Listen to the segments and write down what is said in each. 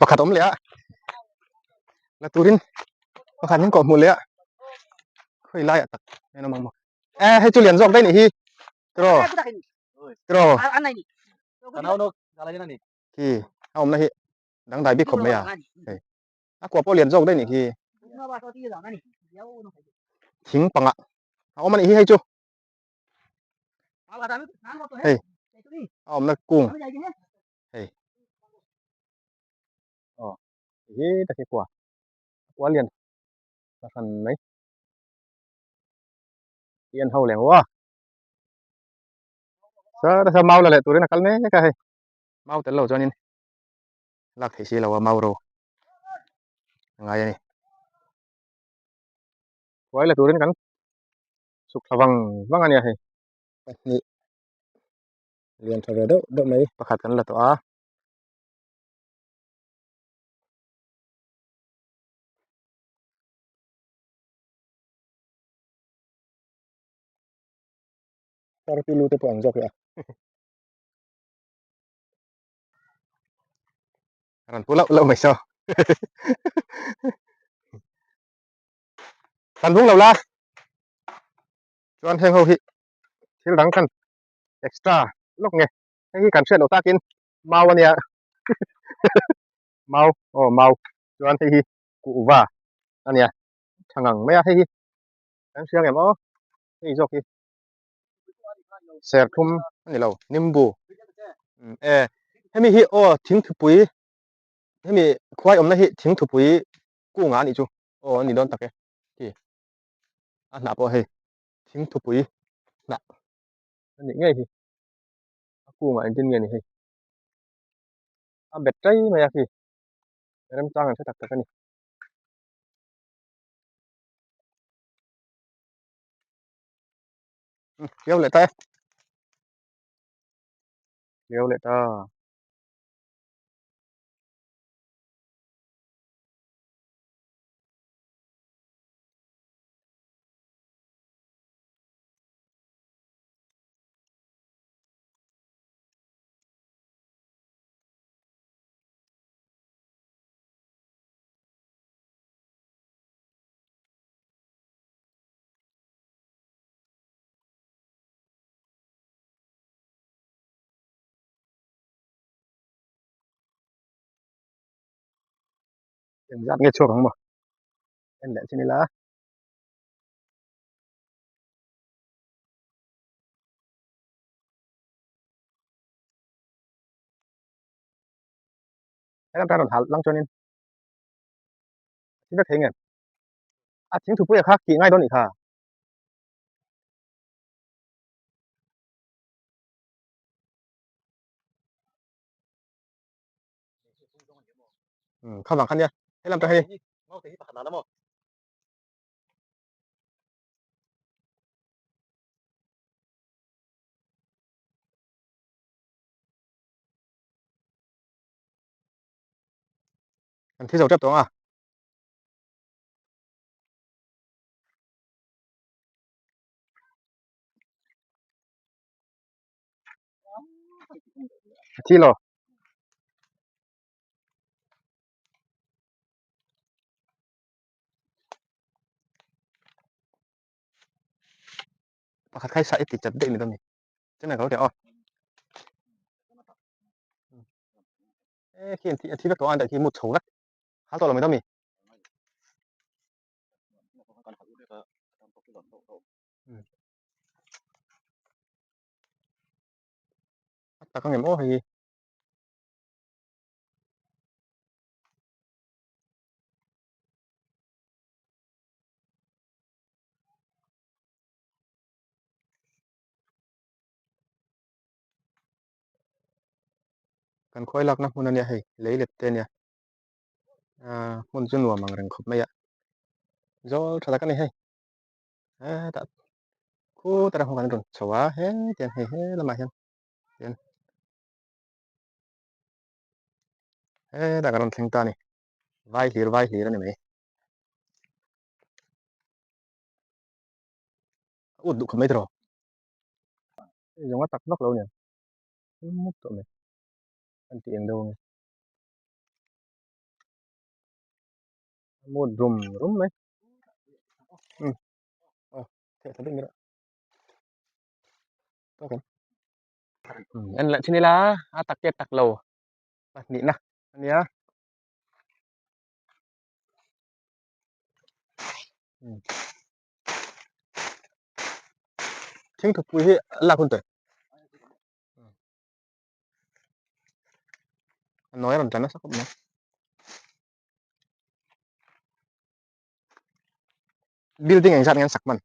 Pakhat awm leh a la turin pakhat min kawh hmuh leh a khawi laiah tak hian awm ang maw e hei chu lian zawk daih nih hi tiraw tiraw khi a awmna hi dangdai bik khawp mai a hei a kua pawh lian zawk daih nih khi thing panga a awm a nih hi hei chu hei a awmna kung hei aw hi tak hi kua kua lian ta hran mai hi an ho leng wa sa ta sa mau la leh turin a kal mek a hei mau tel lo chuanin lak theih si lo a mau ro a ngai a ni khuai la turin kan chhuk thla vang vang a nia hei pahnih lian tha ve deuh deuh mai pakhat kan la tawh a. Party lu te pawh ang zawk leh a. Ran pu loh loh mai saw. Kan bung lo la. Chuan heng ho hi thil dang kan extra lawk nge hei hi kan hriat loh takin mau ania mau aw mau chuan hei hi kuhva ania tha ngang mai a hei hi kan hria ngem aw hei zawk hi serthlum ani lo nimbu e hemi hi aw thingthupui hemi khuai awmna hi thingthupui kunga anih chu aw ani dawn tak e khi a hnah pawh hei thingthupui hnah a nih ngei hi a kungah engtin nge ni hei a bet tai mai a khi remchang an hre tak tak a ni. Kêu leh ta e kêu leh ta. Engzat nge chhuak ang maw? En leh chin ila. Helam tan rawn hal lang chuanin thil vek thei nge a thing thupui a kha tih ngai dawn nih kha. Kha vang kha nia helam tan hei Kan thi zo tep tawh ang a. A thi lo. Pakhat khai sa i ti chat daih ni dawm ni. Chennai ka lo ti aw. E khi an thi an thi vek tawh a an daih khi mut chho vek. Hal tawh lo mai dawm ni. A tak ang em aw hei hi. Kan khawi lakna hmun ania hei lei let te ania ah hmun chu nuam ang reng khawp mai a zawl tha tak a ni hei hetah khutah ho kan rawn chho a hetiang hei he lamah hian hian hetah kan rawn thleng ta a ni vai hlir vai hlir a ni mai. A ut duh khawp mai tiraw. Hei zawng a tak vak lo nia. Mup tawh mai. An ti eng deuh ange. Mut rum rum mai. Um. Aw, theih tha bik ni rawh. Tawk em? Um, en leh chin ila a tak te tak lo pahnihna ania. Um. Thingthupui hi a lak hun tawh. A nawi a rawn tla nasa khawp mai. Building engzat nge an sak hman?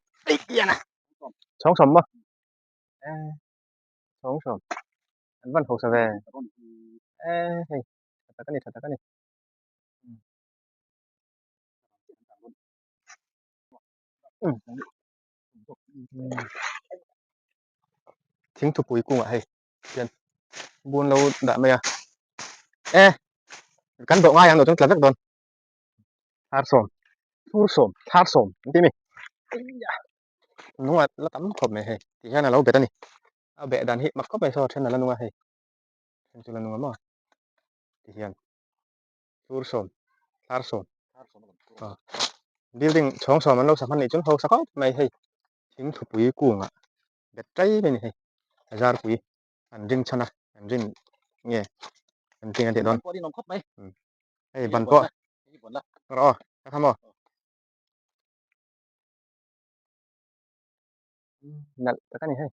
Chhawng sawm maw? Chhawng sawm. An van hausa ve. Hei tha tak a ni tha tak a ni. Thingthupui kungah hei hian bun lo dah mai a e kan dawh ngai ang lo chuan tla vek dawn thar sawm thur sawm thar sawm an ti a mi nungah la tam khawp mai hei ti hian a lo bet a ni a beh dan hi mak khawp mai saw then a la nung a hei then chu la nung a maw ti hian thur sawm thar sawm building chhawng sawm an lo sa hman nih chuan ho sa khawp mai hei thingthupui kungah bet tai mai a ni hei a zarpui an ring chhan a an rin nge an ring a tih dawn hei ban pawh rawh aw ka kha maw nalh tak a ni hei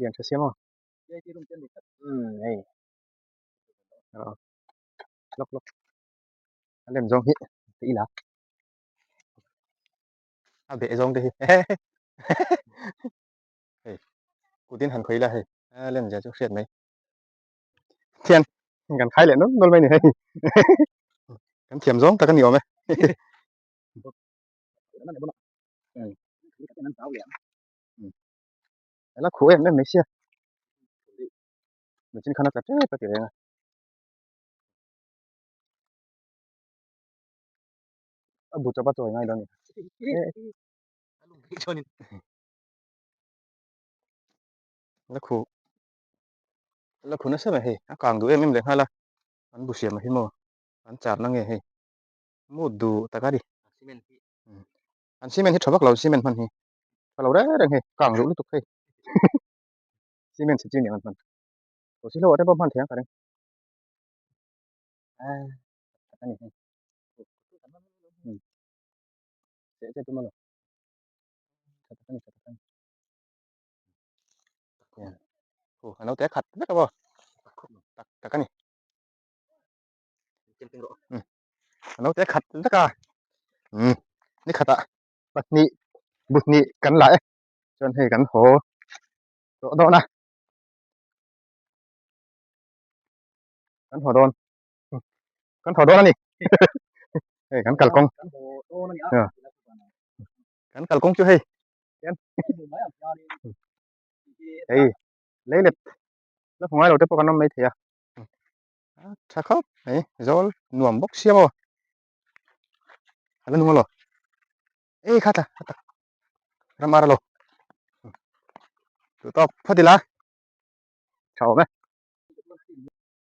lian tha sia maw hei rawh aw lawk lawk a lem zawng hi ka ila a beh zawng te hi hei kutin han khawih ila hei a lem zia chu hriat mai thian kan khai leh nawlh nawlh mai ni hei kan thiam zawng tak a ni awm e ela khuh em em mai sia machine khan a tla tep a ti reng a. A bu chawp a chawi ngai dawn ni. La khu la khu nasa mai hei a kang duh em em leh nghal a an bu siam a hi maw an char na nge hei mut duh tak a ni an cement hi tha vak lo cement hman hi tha lo reng reng hei kang duh lutuk hei cement chhe chi nen an hman tawh si lo ah te pawh hman thei ang ka ring. A tak a ni hei teh te tum a lo tha tak a ni tha tak a ni aw a naute a khat vek a maw tak tak a ni a naute a khat vek a ni khatah pahnih bu hnih kan la e chuan hei kan haw tawh dawn a. Kan haw dawn kan haw dawn a ni hei kan kalkawng kan kalkawng chu hei hei lei let la hmu ngai lo te pawh kan awm mai thei a tha khawp mai zawl nuam bawk sia maw a la nung a lo ei kha tla ram ar a lo duh tawk phawt ila tha awm e.